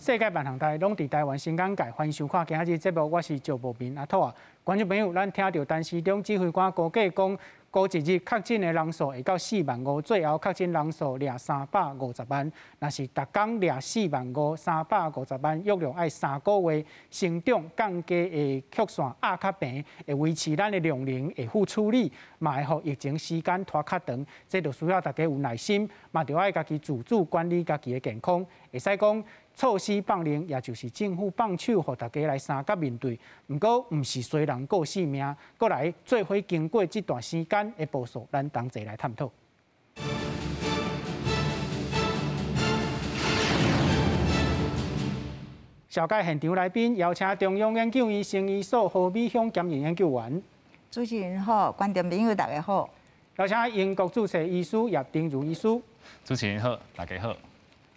世界萬行台攏佇台灣新港界，歡迎收看今仔日節目，我是趙博明阿土啊。觀眾朋友，咱聽著陳時中指揮官估計講，過一日確診的人數會到4萬5，最後確診人數掠350萬。若是逐工掠4萬5、350萬，約量愛3個月，成長降低的曲線壓較平，會維持咱的量能會付處理，嘛會予疫情時間拖較長。這就需要大家有耐心，嘛著愛家己自主管理家己的健康。會使講措施放冗，也就是政府放手，予大家來相佮面對。毋過，毋是隨人顧性命。閣來做伙經過這段時間的步數，咱同齊來探討。紹介現場來賓，邀請中央研究院生醫所何美鄉兼任研究員。主持人好，觀眾朋友大家好。邀請英國註冊醫師葉丁如醫師。主持人好，大家好。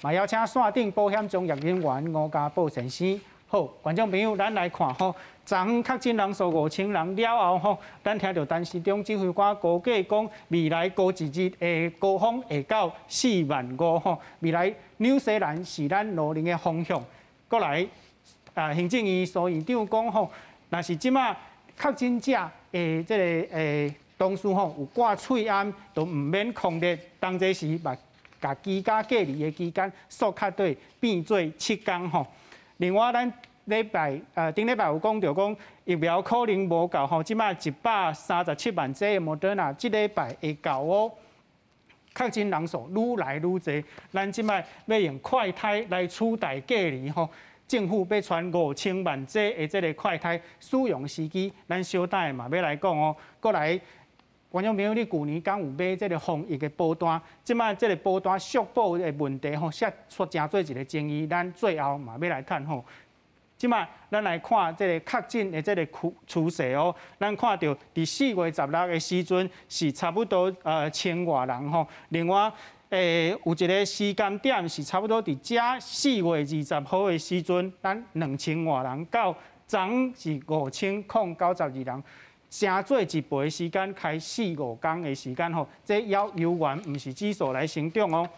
嘛邀請線頂保險從業人員吳家寶先生。好，觀眾朋友，咱來看吼，昨昏確診人數5000人了後吼，咱聽著陳時中指揮官估計講，未來過一日的高峰會到4萬5吼。未來紐西蘭是咱羅林的方向。閣來，啊，行政院蘇院長講吼，若是這馬確診者的這个同事吼有掛喙罨，都毋免匡列，當這時嘛，共居家隔離的期間縮較短，變做7工吼。另外，咱禮拜頂禮拜有講著講疫苗可能無夠吼，這馬137萬劑的莫德納，這禮拜會到哦。確診人數愈來愈濟，咱這擺欲用快篩來取代隔離吼。政府欲傳5000萬劑的這个快篩使用時機，咱小等下嘛欲來講哦。閣來，觀眾朋友，你舊年敢有買這个防疫的保單？這擺這个保單續保的問題吼，設出誠濟一个爭議，咱最後嘛欲來探討。這擺咱來看這个確診的這个趨勢哦，咱看著佇4月16的時陣是差不多千外人吼。另外，有一个時間點是差不多佇這4月20號的時陣，咱2000外人到昨昏是5092人。誠做一倍的時間，開四五工的時間吼，這猶猶原毋是指數來成長哦。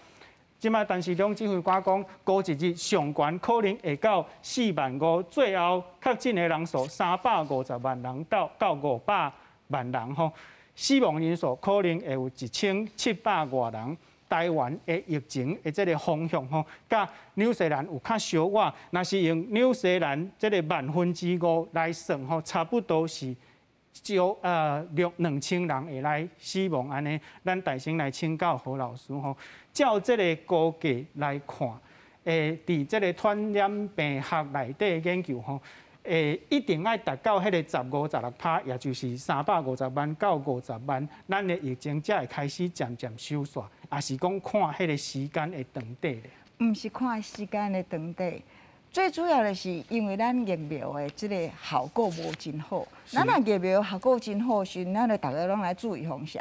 這擺陳時中指揮官講，過一日上懸可能會到4萬5，最後確診的人數350萬人到500萬人吼，死亡人數可能會有1700外人。台灣的疫情的這个方向吼，佮紐西蘭有較相倚，若是用紐西蘭這个5/萬來算吼，差不多是少兩兩千人會來死亡按呢。咱大先來請教何老師吼，照這个估計來看，佇這个傳染病學內底研究吼，一定愛達到彼个15、16趴，也就是350萬到50萬，咱的疫情才會開始漸漸收煞，抑是講看彼个時間的長短咧？毋是看時間的長短，最主要的是因為咱疫苗的這个效果無真好。咱若疫苗效果真好時，咱就逐个攏來注預防射，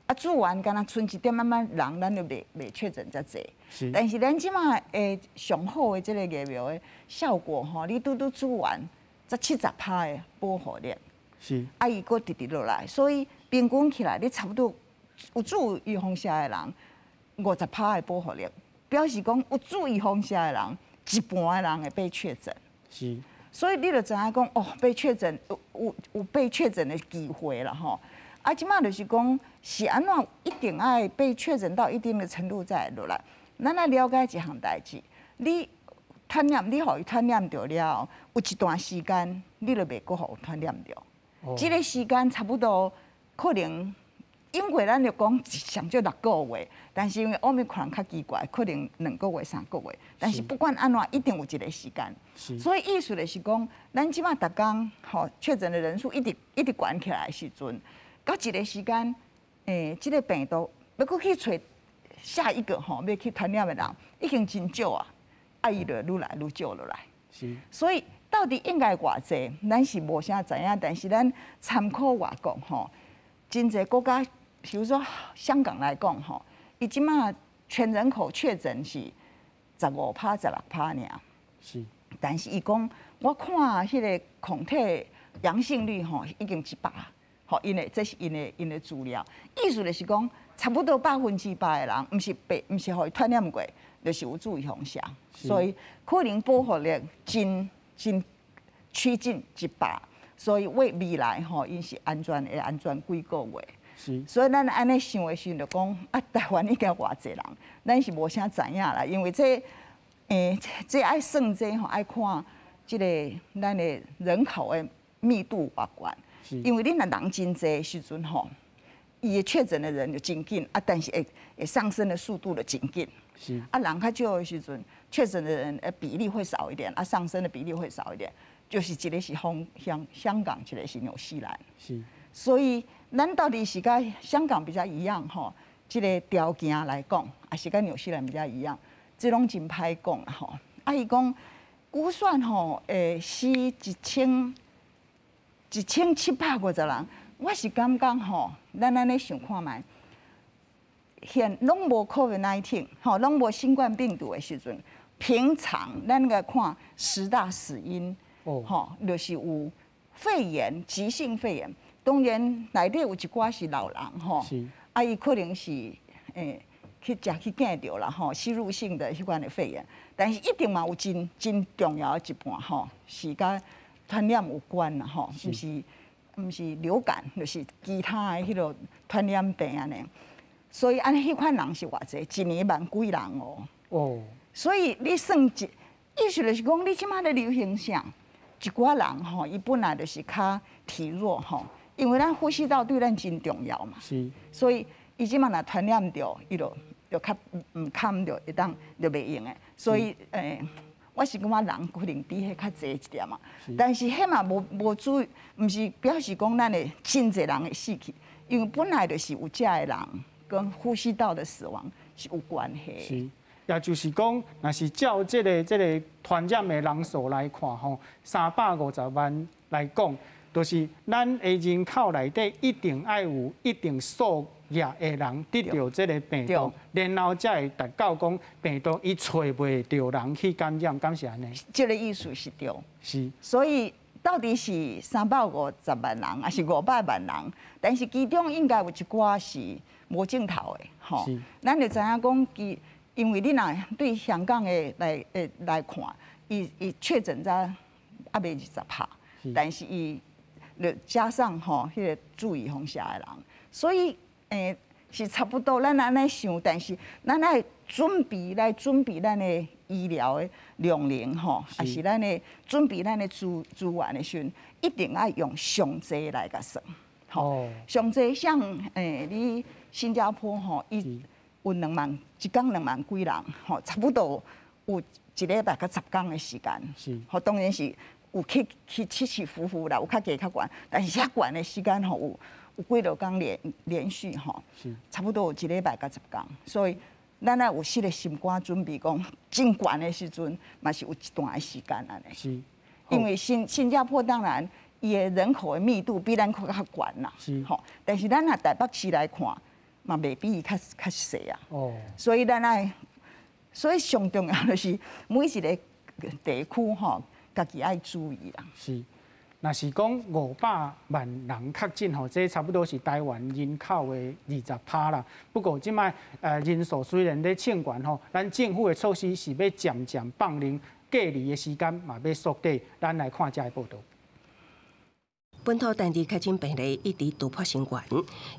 啊，注完敢若賰一點仔仔人，咱就袂確診遮濟。但是咱這馬的上好的這个疫苗的效果吼，你拄拄注完才70趴的保護力。啊，伊閣直直落來，所以平均起來，你差不多有注預防射的人50趴的保護力，表示講有注預防射的人，一半的人會被確診。所以你就知影講，哦，被確診有被確診的機會啦吼。啊，這馬就是講是按怎一定愛被確診到一定的程度才會落來。咱來了解一項代誌，你傳染，你予伊傳染著了後，有一段時間你就袂閣予傳染著。這个時間差不多可能，因為咱就講上少6個月，但是因為奧密克戎較奇怪，可能2個月、3個月。但是不管按怎，一定有一个時間。所以意思就是講，咱這馬逐工吼確診的人數一直一直懸起來的時陣，到一个時間，這个病毒欲閣去揣下一個吼欲去傳染的人，已經真少啊，啊伊就愈來愈少落來。所以到底應該偌濟，咱是無啥知影，但是咱參考外國吼，真濟國家，比如說香港來講吼，伊這馬全人口確診是15趴、16趴爾。但是伊講，我看彼个抗體陽性率吼已經100，吼，𪜶的這是𪜶的資料，意思就是講，差不多100%的人，毋是白，毋是予伊傳染過，就是有注預防射，所以可能保護力真真趨近100，所以為未來吼，𪜶是安全會安全幾個月。所以咱按呢想的時陣就講啊，台灣應該偌濟人，咱是無啥知影啦，因為這，這愛算這吼，愛看這個咱的人口的密度偌懸。因為你若人真濟的時陣吼，伊的確診的人就真緊啊，但是會上升的速度就真緊。啊，人較少的時陣，確診的人比例會少一點，啊，上升的比例會少一點。就是一個是香港，一個是紐西蘭。所以咱到底是佮香港比較一樣吼，這個條件來講，抑是佮紐西蘭比較一樣，這攏真歹講啦吼。啊，伊講估算吼，會死1750人，我是感覺吼，咱按呢想看覓，現攏無 COVID-19，吼，攏無新冠病毒的時陣，平常咱來看十大死因，吼，就是有肺炎、急性肺炎，當然內底有一寡是老人吼，啊，伊可能是去食去驚著啦吼，吸入性的彼款的肺炎，但是一定嘛有真真重要的一半吼，是佮傳染有關啦吼，毋是流感，就是其他的彼個傳染病按呢。所以按呢彼款人是偌濟，一年萬幾人哦。所以你算一，意思就是講，你這馬咧流行啥？一寡人吼，伊本來就是較體弱吼，因為咱呼吸道對咱真重要嘛。所以伊這馬若傳染著，伊就較毋堪著，會當就袂用的。所以我是感覺人可能比彼較濟一點嘛，但是彼嘛無注意，毋是表示講咱會真濟人會死去，因為本來就是有遮的人跟呼吸道的死亡是有關係。是，也就是講，若是照這個傳染的人數來看吼，350萬來講，就是咱的人口內底一定愛有一定數額的人得著這個病毒，然後才會達到講病毒伊揣袂著人去感染，敢是按呢？這個意思是對。所以到底是350萬人，抑是500萬人？但是其中應該有一寡是無症頭的，吼。咱就知影講，其因為你若對香港的來看，伊確診才猶未20%，但是伊加上吼彼個注預防射的人，所以是差不多。咱按呢想，但是咱愛準備來準備咱的醫療的量能吼，抑是咱的準備咱的資源的時陣，一定愛用上濟來共算。吼，上濟像你新加坡吼，伊有兩萬一工兩萬幾人，吼，差不多有一禮拜佮10工的時間。吼，當然是有去起起伏伏啦，有較低較懸，但是遐懸的時間吼有幾落工連續吼，差不多有一禮拜佮10工，所以咱愛有這個心肝準備，講真懸的時陣嘛是有一段的時間按呢。因為新加坡當然伊的人口的密度比咱閣較懸啦，吼，但是咱若台北市來看，嘛袂比伊較細啊。所以咱愛，所以上重要就是每一個地區吼，家己愛注意啦。是，若是講500萬人確診吼，這差不多是台灣人口的20%啦。不過這擺人數雖然咧衝懸吼，咱政府的措施是欲漸漸放寬隔離的時間嘛，欲縮短。咱來看這个報道。本土單日確診病例一直突破新高，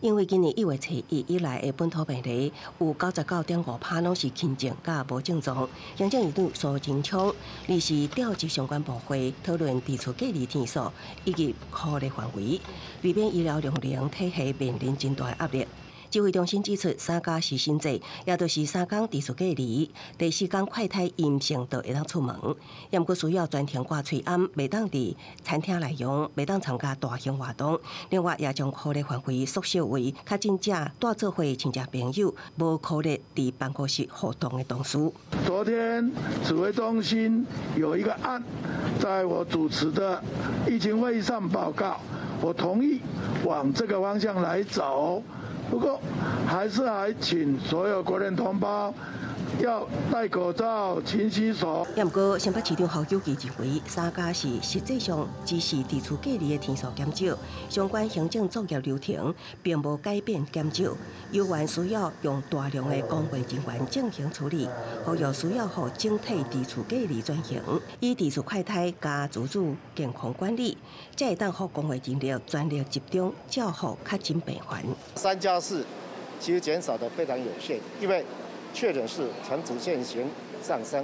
因為今年1月初1以來的本土病例有99.5%攏是輕症佮無症狀。行政院長蘇貞昌臨時召集相關部會討論佇厝隔離天數以及箍熱範圍，避免醫療量能體系面臨真大壓力。指揮中心指出，三加四新制，也就是三工佇厝隔離，第四工快篩陰性就會當出門。毋過需要全程掛喙罨，袂當佇餐廳內用，袂當參加大型活動。另外，也將箍熱範圍縮小為確診者蹛做伙親戚朋友，無箍熱佇辦公室活動的同事。昨天指揮中心有一個案，在我主持的疫情會議上報告，我同意往這個方向來走。不過，還是還請所有國人同胞要戴口罩、勤洗手。毋過，新北市長侯友宜認為，三加四實際上只是佇厝隔離的天數減少，相關行政作業流程並無改變減少，猶原需要用大量的公衛人員進行處理，呼籲需要予整體佇厝隔離轉型，以佇厝快篩佮自主健康管理，才會當予公衛人力全力集中照顧確診病患。3加4其實減少得非常有限，因為確診是呈直線型上升，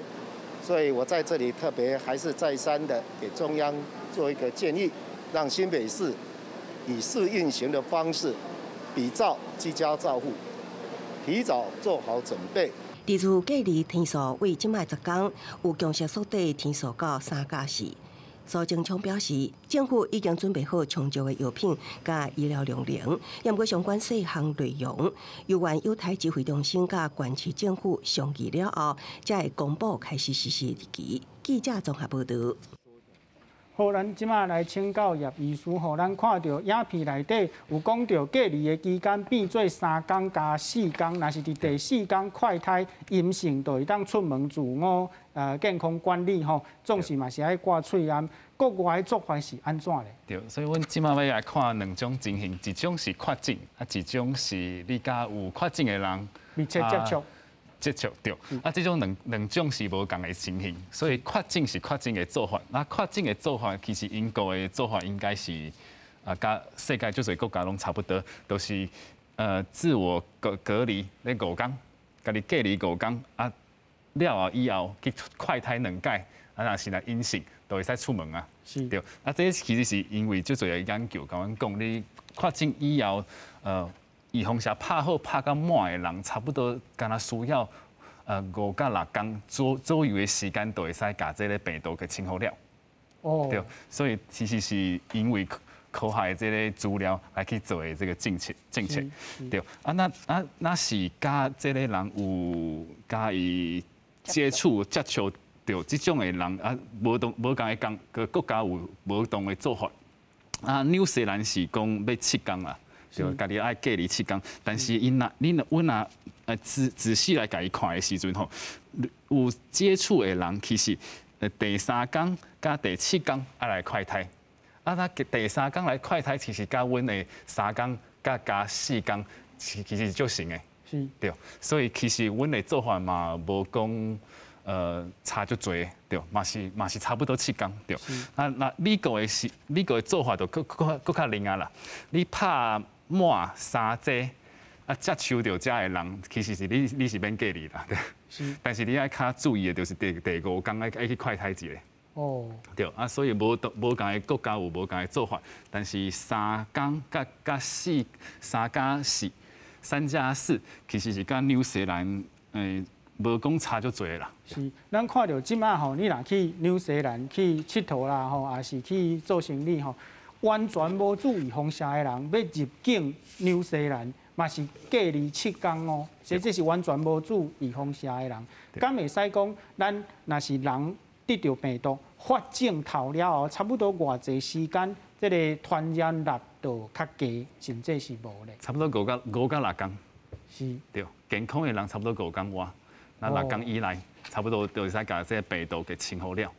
所以我在這裡特別還是再三的給中央做一個建議，讓新北市以試運行的方式，比照居家照護，提早做好準備。佇厝隔離天數為這擺十工，有共識縮短天數到三加四。蘇貞昌表示，政府已經準備好充足的藥品佮醫療量能，毋過相關細項內容，猶原有待指揮中心佮縣市政府商議了後，才會公布開始實施日期。記者綜合報導。好，咱這擺來請教葉醫師吼，咱看著影片內底有講著隔離的期間變做3工加4工，若是佇第四工快篩陰性，就會當出門自我健康管理吼，總是嘛是愛掛喙罨。國外的做法是按怎咧？對，所以阮這擺欲來看兩種情形，一種是確診，啊，一種是你佮有確診的人密切接觸。接觸著，啊，這種兩種是無仝的情形，所以確診是確診的做法，那確診的做法其實英國的做法應該是啊，佮世界足濟國家攏差不多，都是自我隔離咧五工，家己隔離五工啊，了後以後去快篩兩擺，啊，若是若陰性，就會使出門啊。對，啊，這其實是因為足濟的研究，共阮講，你確診以後，預防射拍好拍到滿的人，差不多敢若需要5到6工左右的時間，就會使共這个病毒給清好了。哦。對，所以其實是因為科學的這个資料來去做的這个政策。對。啊，那啊那是佮這个人有佮伊接觸著這種的人啊，無仝的共個國家有無同的做法。啊，紐西蘭是講欲7工啦。就家己愛隔離七工，但是𪜶若你若阮若仔細來共伊看的時陣吼，有接觸的人其實第三工佮第七工愛來快篩，啊，那第三工來快篩，其實佮阮的三工佮加四工，其實足像的，對，所以其實阮的做法嘛無講差足濟，對，嘛是差不多七工，對。啊，那美國的做法就閣較另外啦，你拍滿三劑啊，接觸著遮的人，其實是你是免隔離啦，對。但是你愛較注意的，就是第五工愛去快篩一下。哦。對，啊，所以無仝的國家有無仝的做法，但是三工佮四三加四三加四，其實是佮紐西蘭無講差足濟啦。是，咱看著這擺吼，你若去紐西蘭去𨑨迌啦吼，抑是去做生理吼，完全無注預防射的人，欲入境紐西蘭，嘛是隔離七工哦。所以這是完全無注預防射的人，敢會使講，咱若是人得著病毒發症頭了後，差不多偌濟時間，這个傳染力就較低，甚至是無咧。差不多5到6工。對，健康的人差不多五工外，那六工以內，差不多就會使共這个病毒給清好了。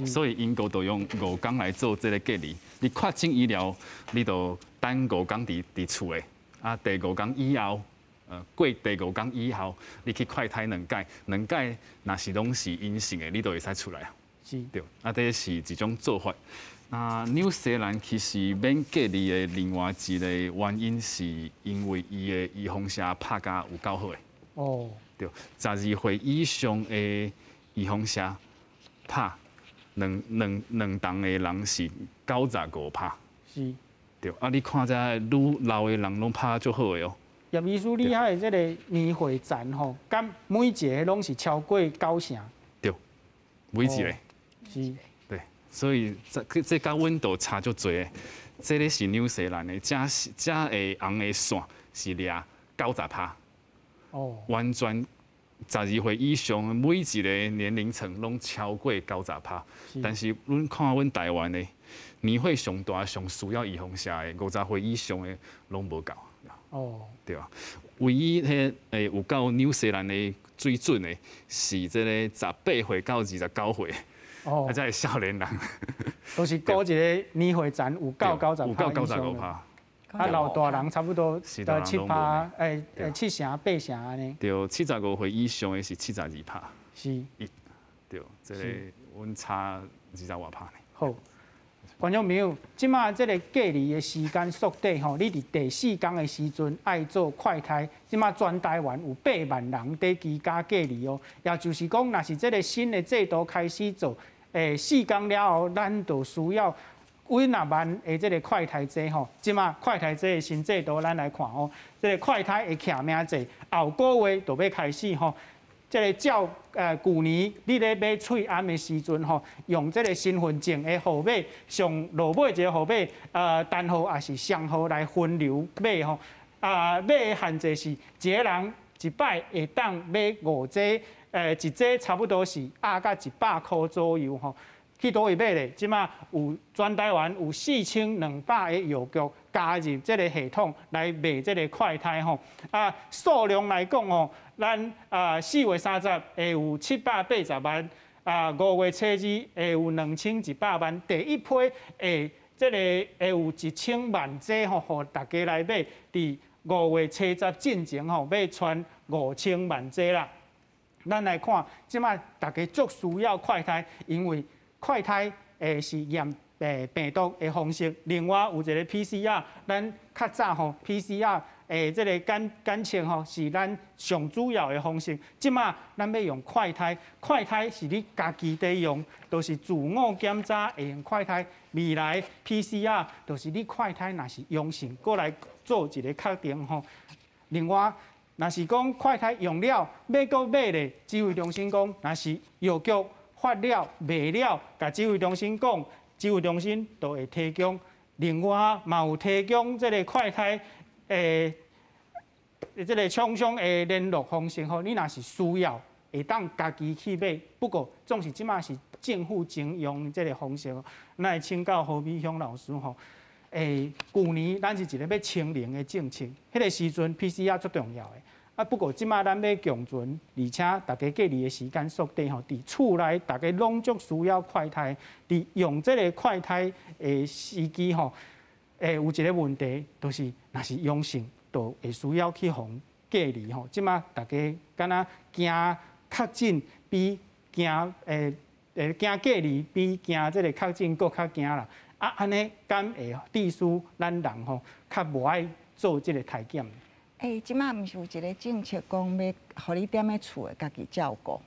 所以英國就用五工來做這个隔離。你確診以後，你就等五工佇厝的，啊，第五工以後，過第五工以後，你去快篩兩擺，兩擺若是攏是陰性的，你就會使出來啊。對，啊，這是一種做法。啊，紐西蘭其實免隔離的另外一個原因，是因為伊的預防射拍甲有夠好的。哦。對，12歲以上的預防射拍兩兩兩筒的人是95%。對，啊，你看這愈老的人攏拍足好的哦。葉醫師，你遐的這个年歲層吼，敢每一个攏是超過九成？對，每一个。對，所以這佮溫度差足濟的。這个是紐西蘭的，這是這个紅的線是掠90%。哦。完全12歲以上，每一个年齡層攏超過90%。但是阮看阮台灣的，年歲上大、上需要預防射的50歲以上的攏無夠。對啊，唯一彼有夠紐西蘭的水準的，是這个18歲到29歲，啊，這個少年人。都是估一个年歲層有夠90 有夠95趴。啊，老大人差不多到7趴，7成八成按呢。對，75歲以上的是72趴。對，這个阮差二十外趴呢。好，觀眾朋友，這馬這个隔離的時間縮短吼，你佇第四工的時陣愛做快篩，這馬全台灣有8萬人佇居家隔離哦，也就是講，若是這个新的制度開始做，四工了後，咱就需要幾若萬的這个快篩劑吼。這馬快篩劑的新制度，咱來看哦，這个快篩的記名制，後個月就欲開始吼。這个照舊年你咧買喙罨的時陣吼，用這个身份證的號碼，上落尾一个號碼，單號抑是雙號來分流買吼。啊，買的限制是一个人一擺會當買五劑，一劑差不多是壓甲100箍左右吼。去佗位買咧？這馬有全台灣有4200个藥局加入這个系統來賣這个快篩吼。啊，數量來講吼，咱啊4月30會有780萬，啊5月初二會有2100萬，第一批會這个會有1000萬劑吼，予大家來買。佇5月初十進前吼，欲傳5000萬劑啦。咱來看，這馬大家足需要快篩，因為快篩是驗病毒的方式，另外有一个 PCR，咱較早吼 PCR 這个檢測吼是咱上主要的方式。這馬咱欲用快篩，快篩是你家己佇用，就是自我檢查會用快篩。未來 PCR 就是你快篩若是陽性，閣來做一个確定吼。另外，若是講快篩用了欲閣買咧，指揮中心講，若是藥局發了賣了，共指揮中心講，指揮中心就會提供。另外嘛有提供這个快篩這个廠商的聯絡方式吼，你若是需要，會當家己去買。不過總是這馬是政府徵用這个方式，咱來請教何美鄉老師吼。舊年咱是一个欲清零的政策，彼个時陣 PCR 足重要的。啊，不過這馬咱欲共存，而且大家隔離的時間縮短吼，佇厝內大家攏足需要快篩，佇用這个快篩的時機吼，有一个問題，就是若是陽性，就會需要去予隔離吼。這馬大家敢若驚確診比驚驚隔離比驚這个確診閣較驚啦。啊，按呢敢會致使咱人吼較無愛做這个篩檢？這馬毋是有一个政策講欲予你踮咧厝的家己照顧？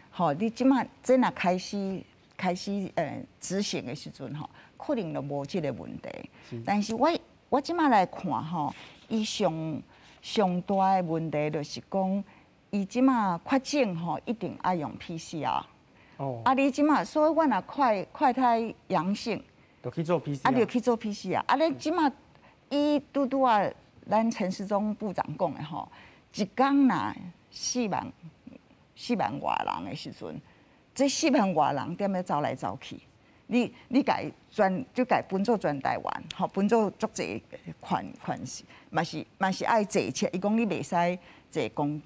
吼，你這馬這若開始執行的時陣吼，可能就無這个問題。但是我這馬來看吼，伊上上大的問題就是講，伊這馬確診吼一定愛用 PCR。啊，你這馬所以我若快篩陽性，就去做 PCR。啊，就去做 PCR。啊，你這馬伊拄拄仔，咱陳時中部長講的吼，一工若4萬外人的時陣，這四萬外人踮咧走來走去，你共伊全就共伊分做全台灣，吼分做足濟縣縣市，嘛是愛坐車。伊講你袂使坐公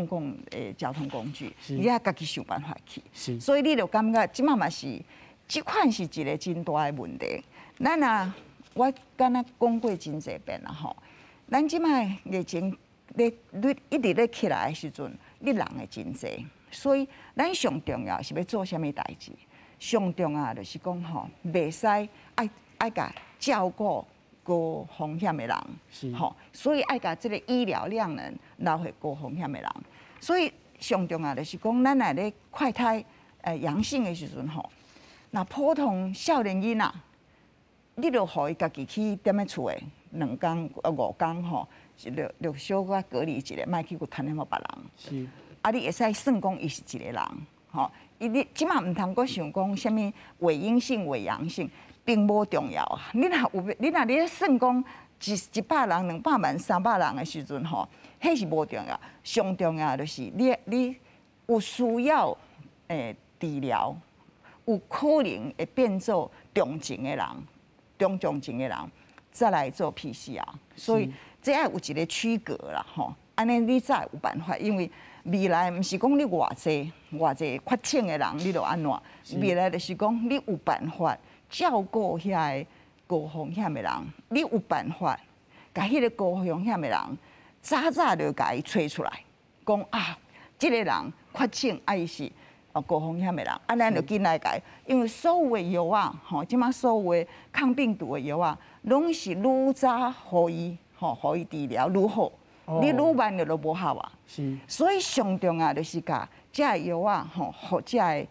共的交通工具，你愛家己想辦法去。所以你就感覺這馬嘛是，這款是一个真大的問題。咱啊，我敢若講過真濟遍啦吼。咱這馬疫情咧，咧一直咧起來的時陣，你人會真濟，所以咱上重要是欲做啥物代誌？上重要就是講吼，袂使愛共照顧高風險的人，吼，所以愛共這个醫療量能留予高風險的人。所以上重要就是講，咱若咧快篩陽性的時陣吼，若普通少年囡仔，你就予伊家己去踮咧厝的2工5工吼，就小可隔離一下，莫去閣傳染予別人。啊，你會使算講伊是一个人，吼。伊你這馬毋通閣想講啥物偽陰性、偽陽性，並無重要啊。你若有，你若咧算講一百人、200萬、300人的時陣吼，彼是無重要。上重要就是你有需要治療，有可能會變做重症的人，中重症的人，才來做 PCR。所以這愛有一個區隔啦，吼，按呢你才會有辦法，因為未來毋是講你偌濟偌濟確診的人，你就按怎？未來就是講你有辦法照顧遐個高風險的人，你有辦法共彼個高風險的人早早就共伊揣出來，講啊，這個人確診啊，伊是哦高風險的人，啊，咱就緊來共伊，因為所有的藥仔，吼，這馬所有的抗病毒的藥仔，攏是愈早予伊，吼，予伊治療愈好。你愈慢就愈無效啊。所以上重要就是共這个藥仔，吼，予這个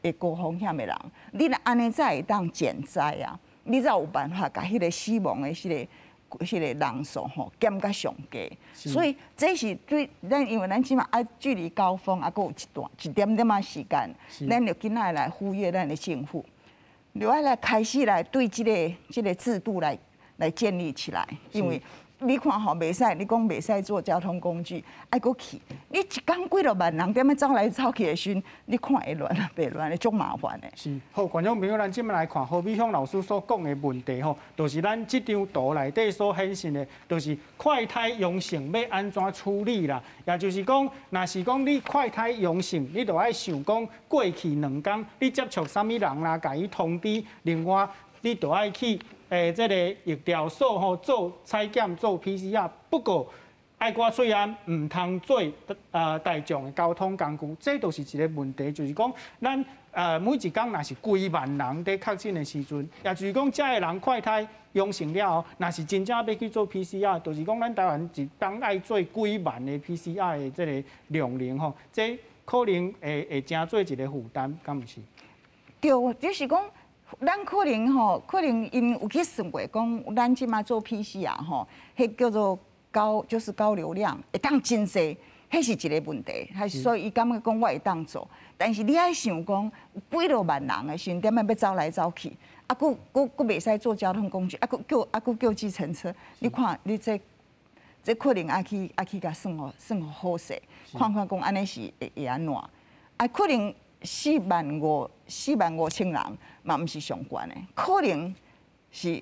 會高風險的人，你若按呢才會當減災啊，你才有辦法共彼個死亡的彼個人數吼減甲上低。所以這是對咱，因為咱這馬啊距離高峰猶閣有一段一點點仔時間，咱就緊愛來呼籲咱的政府，就愛來開始來對這個制度來建立起來，因為你看吼，袂使，你講袂使坐交通工具，愛閣去，你一工幾落萬人踮咧走來走去的時陣，你看會亂啊，袂亂的，足麻煩的。是，好，觀眾朋友，咱這馬來看何美鄉老師所講的問題吼，就是咱這張圖內底所顯示的，就是快篩陽性欲按怎處理啦？也就是講，若是講你快篩陽性，你就愛想講過去兩工你接觸啥物人啦，共伊通知，另外你就愛去這個疫調所吼做採檢做 PCR，不過愛掛喙罨，毋通坐大眾的交通工具，這就是一個問題，就是講咱每一工若是幾萬人佇確診的時陣，也就是講這个人快篩陽性了後，若是真正欲去做 PCR，就是講咱台灣一工愛做幾萬个 PCR 的這個量能吼，這可能會成做一個負擔，敢毋是？對，就是講。咱可能吼，可能𪜶有去算過，講咱這馬做 PCR 吼，彼叫做高，就是高流量，會當真濟，彼是一個問題。還所以伊感覺講我會當做，但是你愛想講，幾落萬人的時陣，踮咧欲走來走去，啊，閣閣閣袂使坐交通工具，啊，閣叫啊，閣叫計程車，你看你這可能愛去共算予算予好勢，看看講按呢是會按怎？啊，可能4萬5、4萬5千人嘛，毋是上懸的，可能是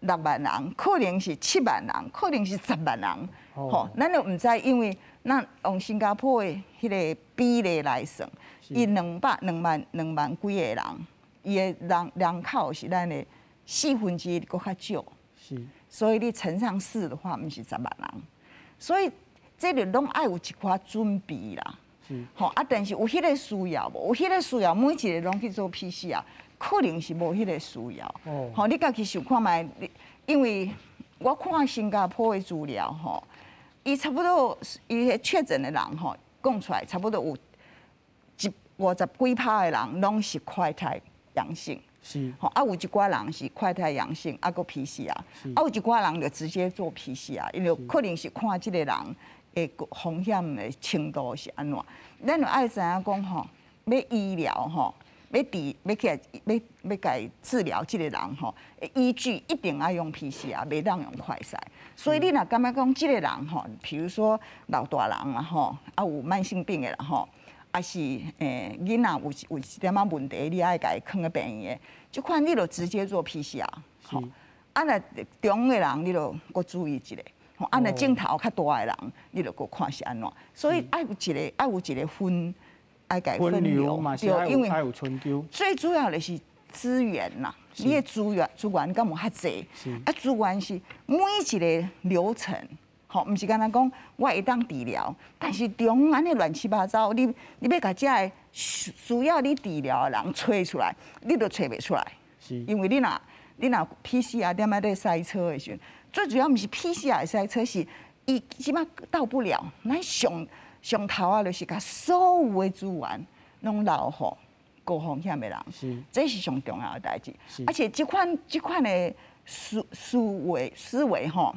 6萬人，可能是7萬人，可能是10萬人，吼，咱都毋知，因為咱用新加坡的彼個比例來算，伊兩百兩萬兩萬幾個人，伊的人口是咱的1/4閣較少，所以你乘上四的話，毋是十萬人，所以這個攏愛有一寡準備啦。吼啊！但是有彼個需要無？有彼個需要，每一個攏去做 PCR，可能是無彼個需要。吼，你家己想看覓？因為我看新加坡的資料吼，伊差不多伊確診的人吼，講出來差不多有一五十幾趴的人攏是快篩陽性。吼啊，有一寡人是快篩陽性，啊，閣 PCR，啊，有一寡人就直接做 PCR，因為可能是看這個人的風險的程度是按怎，咱就愛知影講吼，欲醫療吼，欲治，欲起來，欲欲共治療這個人吼，依據一定愛用 PCR，袂當用快篩。所以你若感覺講這個人吼，比如說老大人啊吼，啊有慢性病的人吼，抑是囡仔有一點仔問題，你愛共伊囥佇病院的，這款你就直接做 PCR，吼，啊若中的人你就閣注意一下。啊，若症頭較大的人，你就閣看是按怎。所以愛有一個愛有一個分，愛共分流，對，因為最主要的是資源啦。你的資源敢無較濟？啊，資源是每一個流程，吼，毋是干焦講我會當治療，但是中按呢亂七八糟，你欲共這个需要你治療的人揣出來，你都揣袂出來。因為你若 PCR 踮咧咧塞車的時陣。最主要毋是 PCR 塞車，是伊這馬到不了。咱上上頭仔，就是共所有的資源攏留予高風險的人，這是上重要的代誌。而且這款的思維吼，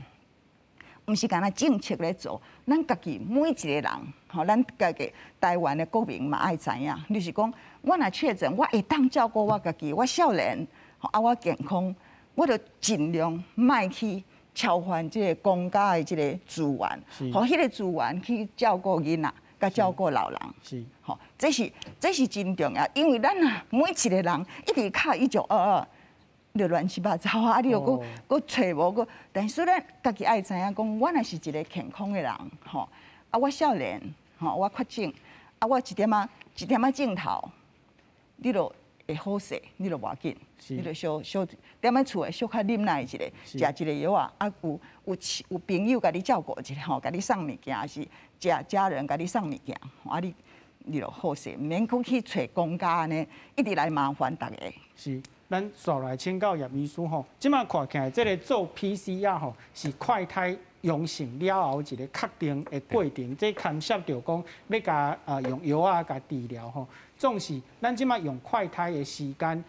毋是干焦政策咧做，咱家己每一個人吼，咱家己台灣的國民嘛愛知影，就是講我若確診，我會當照顧我家己，我少年，啊我健康，我就盡量莫去超犯這個公家的這個資源，予彼個資源去照顧囡仔，佮照顧老人。吼，這是真重要，因為咱啊每一個人一直敲1922，就亂七八糟啊！你又閣閣揣無閣，但是咱家己愛知影講，我若是一個健康的人，吼，啊我少年，吼我確診，啊我一點仔一點仔症頭，你就會好勢，你就無要緊，你就小小踮咧厝內小可忍耐一下，食一個藥仔，啊有有有朋友共你照顧一下吼，共你送物件，抑是食家人共你送物件，啊你你就好勢，毋免閣去揣公家按呢，一直來麻煩逐家。是，咱紲來請教葉醫師吼，這馬看起來這個做 PCR 吼是快篩陽性了後一個確定的過程，這牽涉著講欲共用藥仔共治療吼。總是咱這馬用快篩的時間，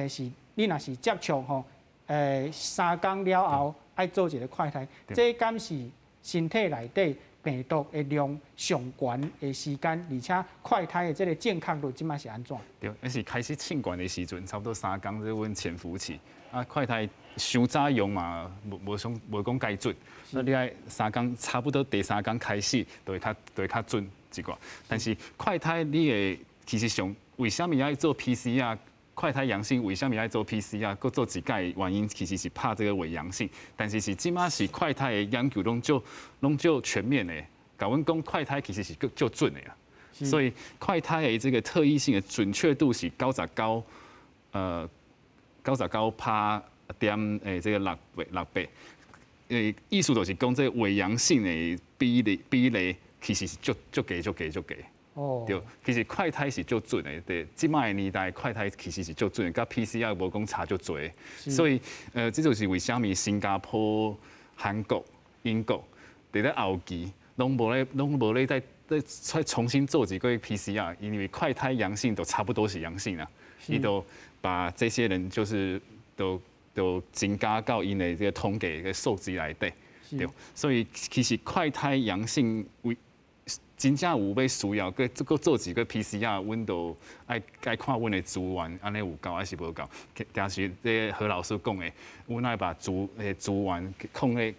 是你若是接觸吼，3工了後愛做一個快篩，這敢是身體內底病毒的量上懸的時間，而且快篩的這個正確率這馬是按怎？對，彼是開始衝懸的時陣，差不多三工這阮潛伏期。啊，快篩傷早用嘛，無無想無講蓋準。那你愛三工，差不多第三工開始，就會較準一寡。但是快篩你會其實上為啥物愛做 PCR？快篩陽性為啥物愛做 PCR？閣做一擺原因其實是怕這個偽陽性。但是是這馬是快篩的研究攏足全面的，共阮講快篩其實是閣足準的啦。所以快篩的這個特異性的準確度是99趴點誒，這個六八六八。意思就是講這個偽陽性的比例其實是足足低足低足低。對，其實快篩是足準的，對，這馬的年代快篩其實是足準的，佮 PCR 無講差足濟。所以，這就是為啥物新加坡、韓國、英國佇咧後期攏無咧再重新做一個 PCR，因為快篩陽性都差不多是陽性啦，伊都把這些人就是都增加到𪜶的這個統計的數字內底，對，所以其實快篩陽性為真正有欲需要閣閣做一個 PCR，阮都愛愛看阮的資源，按呢有夠抑是無夠。但是這個何老師講的，阮愛把資源放咧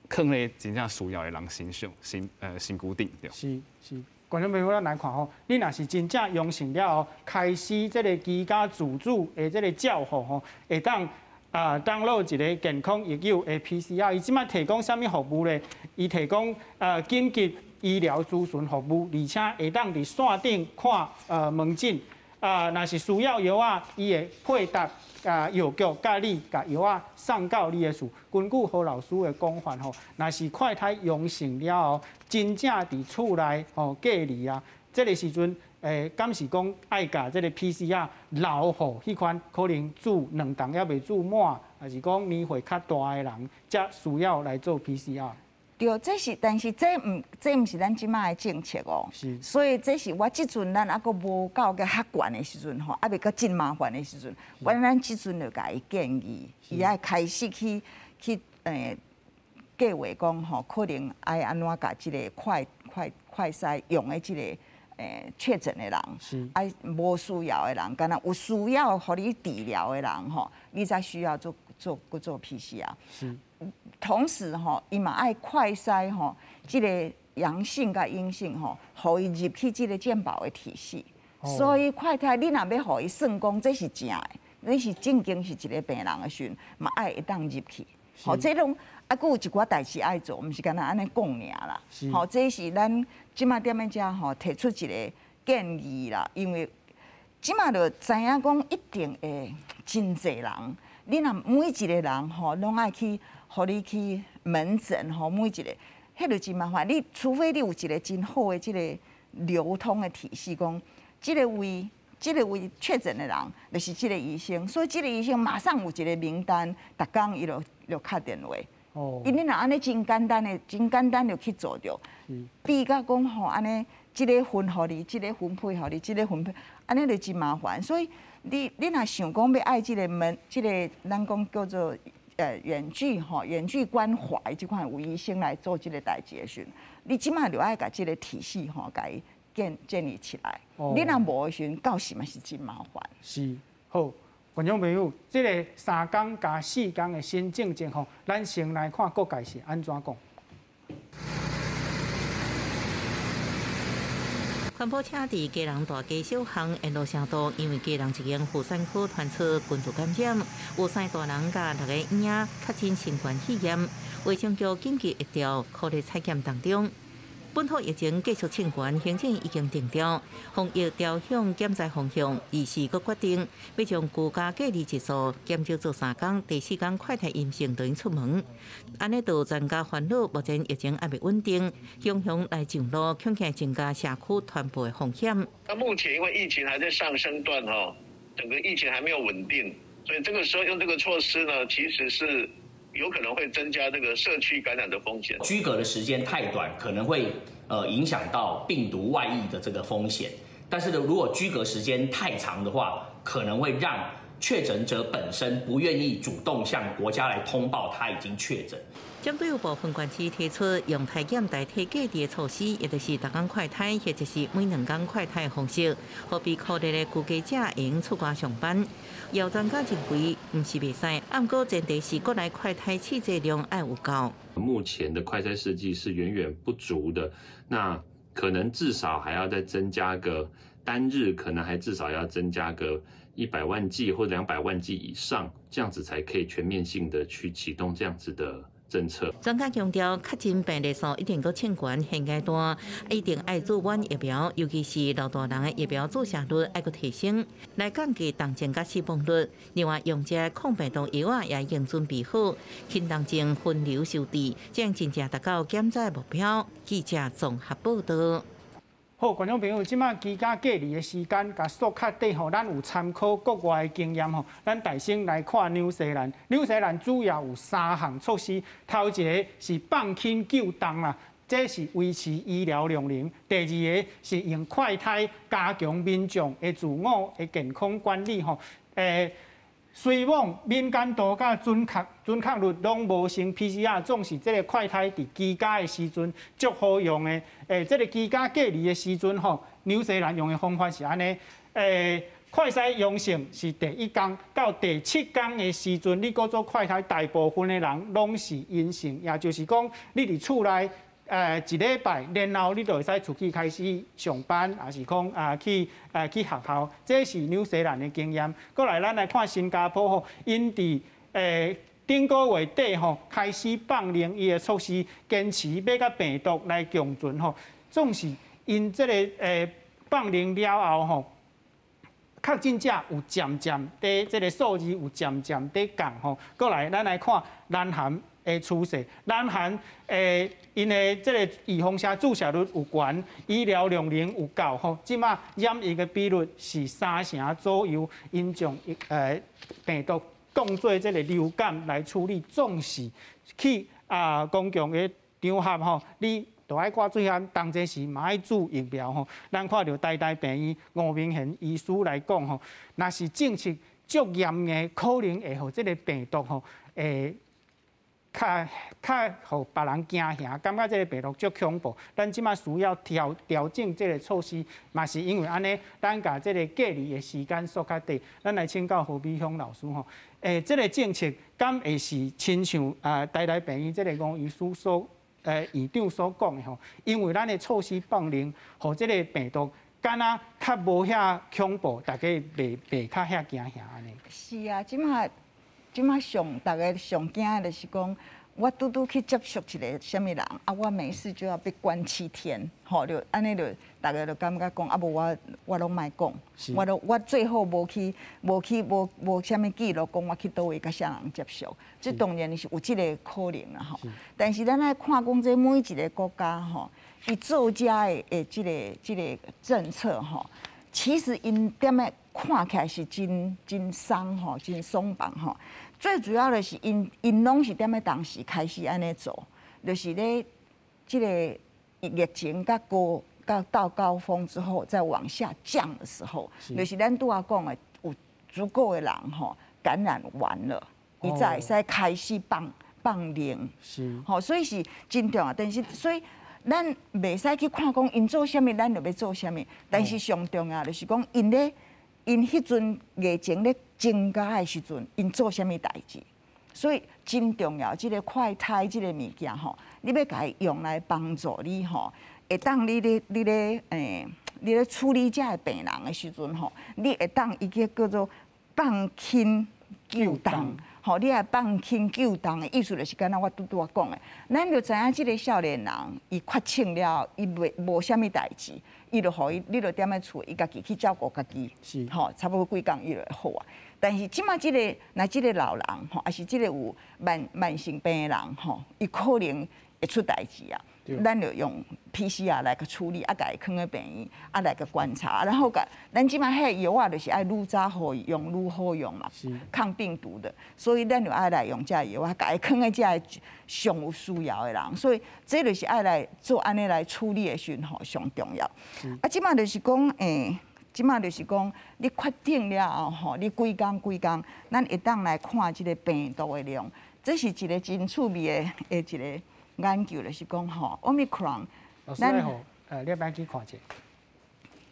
囥咧真正需要的人身上，身軀頂。對。是是，觀眾朋友，咱來看吼，你若是真正陽性了後，開始這個居家自主的這個照護吼，會當download 一個健康益友的 PCR，伊這馬提供啥物服務咧？伊提供緊急醫療諮詢服務，而且會當佇線頂看門診，啊，若是需要藥仔，伊會配搭藥局佮你共藥仔送到你的厝。根據何老師的講法吼，若是快篩陽性了後，真正佇厝內吼隔離啊，這個時陣敢是講愛共這個 PCR 留予彼款可能注2筒猶未注滿，抑是講年歲較大的人，才需要來做 PCR。對，這是，但是這毋是咱這馬的政策哦。所以這是我這陣咱猶閣無到閣較懸的時陣吼，猶未閣真麻煩的時陣，我咱這陣就共伊建議，伊愛開始去計劃講吼，可能愛按怎共這個快篩用的這個確診的人，愛無需要的人，敢若有需要予你治療的人吼，你才需要做閣做 PCR。同時吼，伊嘛愛快篩吼，這個陽性佮陰性吼，予伊入去這個健保的體系。所以快篩你若欲予伊算講這是正的，你是正經是一個病人的時陣，嘛愛會當入去。吼，這攏啊，閣有一寡代誌愛做，毋是干焦按呢講爾啦。吼，這是咱這馬踮咧遮吼提出一個建議啦，因為這馬就知影講一定會真濟人，你若每一個人吼攏愛去。予你去門診吼，每一個，彼就真麻煩。你除非你有一個真好的這個流通的體系，講這個位確診的人，就是這個醫生，所以這個醫生馬上有一個名單，逐工伊就敲電話。因你若按呢真簡單的，真簡單就去做著。比較講吼，按呢，這個分予你，這個分配予你，這個分配，按呢就真麻煩。所以你若想講欲愛這個門，這個咱講叫做遠距吼，遠距關懷這款有醫生來做這個代誌的時陣，你這馬就愛共這個體系吼，共伊建立起來。你若無的時陣，到時嘛是真麻煩。是，好，觀眾朋友，這個3工加4工的新政策吼，咱先來看國界是按怎講。團保車佇基隆大街小巷沿路城道，因為基隆一間婦產科傳出群聚感染，有三大人佮六個嬰仔確診新冠肺炎，衛生局緊急疫調，苦力採檢當中。本土疫情繼續衝懸，行政已經定調，防疫朝向減災方向，二是閣決定欲將居家隔離日數減少做三工，第四工快篩陰性就出門。按呢就全家煩惱，目前疫情猶未穩定，雄雄來上路，恐驚增加社區傳播的風險。那目前因為疫情還在上升段，吼，整個疫情還沒有穩定，所以這個時候用這個措施呢，其實是有可能會增加這個社區感染的風險。居隔的時間太短，可能會影響到病毒外溢的這個風險。但是呢，如果居隔時間太長的話，可能會讓確診者本身不願意主動向國家來通報他已經確診。針對有部分縣市提出用篩檢代替隔離的措施，也就是逐工快篩，或者是每兩工快篩的方式，予被隔離的居家者會用出外上班。有專家認為，毋是袂使，毋過前提是國內快篩試劑量愛有夠。目前的快篩試劑是遠遠不足的，那可能至少還要再增加個單日，可能還至少要增加個100萬劑或200萬劑以上，這樣子才可以全面性的去啟動這樣子的政策。專家強調，確診病例數一定閣衝懸，現階段一定愛注滿疫苗，尤其是老大人的疫苗注射率愛閣提升，來降低重症佮死亡率。另外，用這抗病毒藥仔也已經準備好，輕重症分流收治，這樣真正達到減災目標。記者綜合報道。好，觀眾朋友，這馬居家隔離的時間，共縮較短吼，咱有參考國外的經驗吼，咱大先來看紐西蘭。紐西蘭主要有三項措施，頭一个是放輕救重啦，這是維持醫療量能；第二个是用快篩加強民眾的自我的健康管理吼。雖罔敏感度佮準確率攏無勝 PCR，總是這个快篩佇居家的時陣足好用的。這个居家隔離的時陣吼，紐西蘭用的方法是按呢。快篩陽性是第一工到第七工的時陣，你閣做快篩，大部分的人攏是陰性，也就是講，你佇厝內一禮拜，然後你就會使出去開始上班，抑是講啊去學校，這是紐西蘭的經驗。過來，咱來看新加坡吼，𪜶佇頂個月底吼開始放寬伊的措施，堅持欲佮病毒來共存吼。總是𪜶這个放寬了後吼，確診者有漸漸佇這个數字有漸漸佇降吼。過來，咱來看南韓的趨勢，南韓𪜶的這个預防射注射率有懸，醫療量能有夠吼，這馬染疫的比率是三成左右，𪜶將病毒當做這个流感來處理，總是去啊公共的場合吼，你都愛掛喙罨，同齊時嘛愛注疫苗吼。咱看著台大病院吳明賢醫師來講吼，若是政策足嚴的，可能會予這个病毒吼會較較予別人驚嚇，感覺這个病毒足恐怖。咱這馬需要調整這个措施，嘛是因為按呢，咱共這个隔離的時間縮較短。咱來請教何美鄉老師吼，這个政策敢會是親像啊台大病院這个吳醫師所院長所講的吼？因為咱的措施放寬，予這个病毒敢若較無遐恐怖，大家袂較遐驚嚇按呢。是啊，這馬上逐个上驚的就是講，我拄拄去接觸一个啥物人，啊，我沒事就要被關7天，吼，就按呢就逐个就感覺講，啊，無我攏莫講，我都我最好無去無啥物記錄，講我去佗位佮啥人接觸，這當然是有這个可能啦吼。但是咱愛看講，這每一个國家吼，伊做遮的這个政策吼，其實𪜶踮咧看起來是真真鬆吼，真鬆綁吼。最主要的是，𪜶攏是踮咧當時開始按呢做，就是咧這个疫情較高到高峰之後，再往下降的時候，就是咱拄仔講的，有足夠的人吼感染完了，伊才會使開始放寬，吼，所以是真重要。但是所以咱袂使去看講𪜶做啥物，咱就欲做啥物。但是上重要就是講，𪜶彼陣疫情咧增加的時陣，𪜶做啥物代誌？所以真重要，這个快篩這个物件吼，你欲共伊用來幫助你吼，會當你咧你咧欸，你咧處理這个病人的時陣吼，你會當伊個叫做放輕救重，吼，你愛放輕救重的意思就是敢若我拄拄仔講的，咱就知影這个少年人伊確診了，伊袂無啥物代誌，伊就予伊，你就踮咧厝，伊家己去照顧家己，吼，差不多幾工伊就會好啊。但是這馬這个，若這个老人吼，抑是這个有慢慢性病的人吼，伊可能會出代誌啊。咱就用 PCR 來去處理，啊，共伊囥佇病院，啊，來去觀察，然後共咱這馬彼个藥仔就是愛愈早予伊用愈好用嘛，抗病毒的，所以咱就愛來用這个藥仔，共伊囥佇這个上有需要的人，所以這就是愛來做按呢來處理的時陣吼，上重要。啊，這馬就是講，這馬就是講，你確診了後吼，你幾工幾工，咱會當來看這个病毒的量，這是一個真趣味的一個研究，就是講吼，Omicron，老師好，你欲去看者？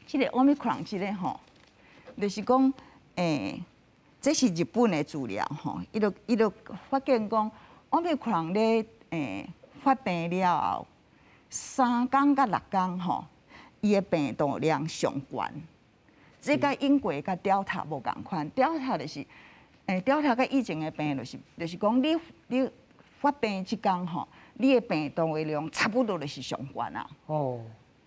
這个 Omicron 這个吼，就是講，這是日本的資料吼，伊就發現講，Omicron 咧，發病了後，3工佮6工吼，伊的病毒量上懸。這佮英國佮 Delta 無仝款，Delta 就是，Delta 佮以前的病就是講，你發病這工吼，你的病毒的量差不多就是上懸啊。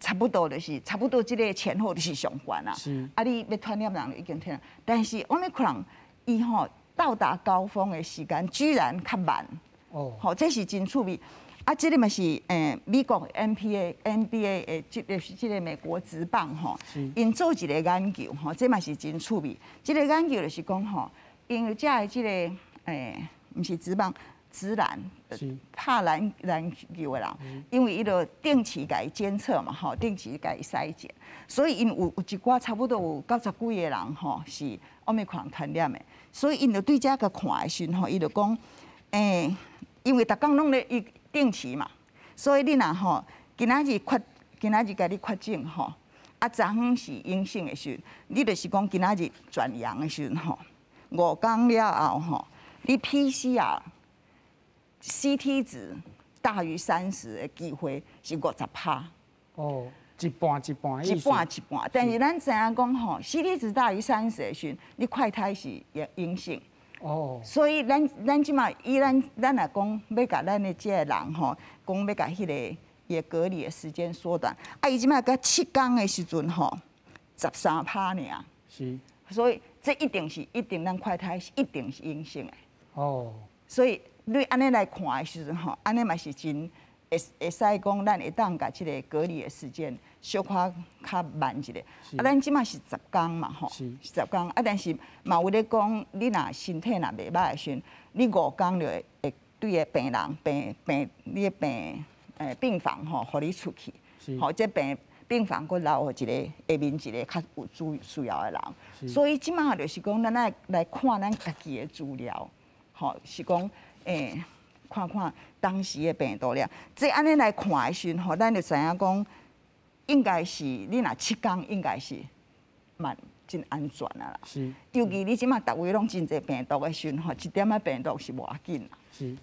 差不多就是差不多這个前後就是上懸啊。啊，你欲傳染人就已經傳染，但是 Omicron 伊吼到達高峰的時間居然較慢。吼，這是真趣味。啊，這个嘛是美國 NBA 的這个是這个美國職棒吼，𪜶做一个研究吼，這嘛是真趣味。這个研究就是講吼，因為這个這个毋是職棒，職籃，拍籃籃球的人，因為伊就定期共伊監測嘛，吼，定期共伊篩檢，所以𪜶有一寡差不多有90幾個人吼是 Omicron 傳染的，所以𪜶就對這个看的時陣吼，伊就講，因為逐工攏咧伊定期嘛，所以你若吼今仔日確，今仔日共你確診吼，啊，昨昏是陰性的時陣，你就是講今仔日轉陽的時陣吼，5工了後吼，你 PCR CT 值大於30的機會是50%。哦，一半一半。一半一半，但是咱知影講吼，CT 值大於30的時陣，你快篩是陰性。所以咱這馬以咱若講欲共咱的這个人吼，講欲共彼个伊的隔離的時間縮短，啊，伊這馬閣7工的時陣吼，13趴爾。所以這一定是一定咱快篩是一定是陰性的。所以你按呢來看的時陣吼，按呢嘛是真會會使講，咱會當共這个隔離的時間小可較慢一點。啊，咱這馬是十工嘛吼，十工啊，但是嘛有咧講，你若身體若袂䆀的時陣，你5工就會會對个病人病病你的病病房吼，予你出去，吼，這病房閣留予一个下面一个較有需要的人。所以這馬就是講，咱愛來看咱家己的資料，吼，是講看看當時的病毒量。這按呢來看的時陣吼，咱就知影講，應該是你若7工應該是蠻真安全啊啦。尤其你這馬逐位攏真濟病毒的時陣吼，一點仔病毒是無要緊啦。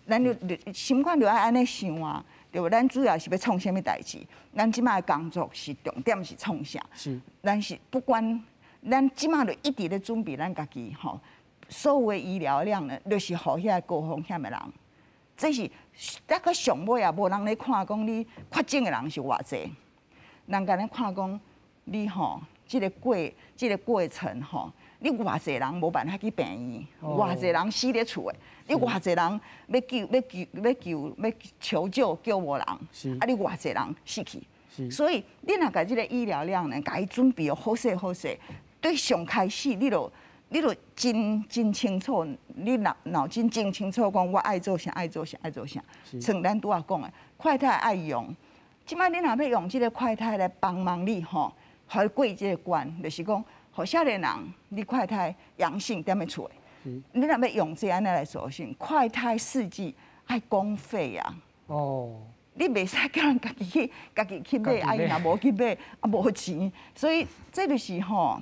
咱就心肝就愛按呢想啊，對無？咱主要是欲創啥物代誌？咱這馬的工作是重點是創啥？咱是不管咱這馬就一直咧準備咱家己吼，所有的醫療量呢，就是予遐高風險的人。這是抑閣上尾也無人咧看講你確診的人是偌濟，人共咧看講你吼，這个過程吼，你偌濟人無辦法去病院，偌濟人死咧厝的，你偌濟人欲救欲救欲救欲求救叫無人，啊你偌濟人死去，所以你若共這个醫療量呢，共伊準備好勢好勢，對上開始你就真真清楚，你腦腦筋真清楚，講我愛做啥愛做啥愛做啥。像咱拄仔講的，快篩愛用，這擺你若欲用這个快篩來幫忙你吼，予你過這个關，就是講，予少年人你快篩陽性踮咧厝的，你若欲用這按呢來做先，快篩試劑愛公費啊。你袂使叫人家己去，家己去買，啊伊若無去買，啊無錢，所以這就是吼，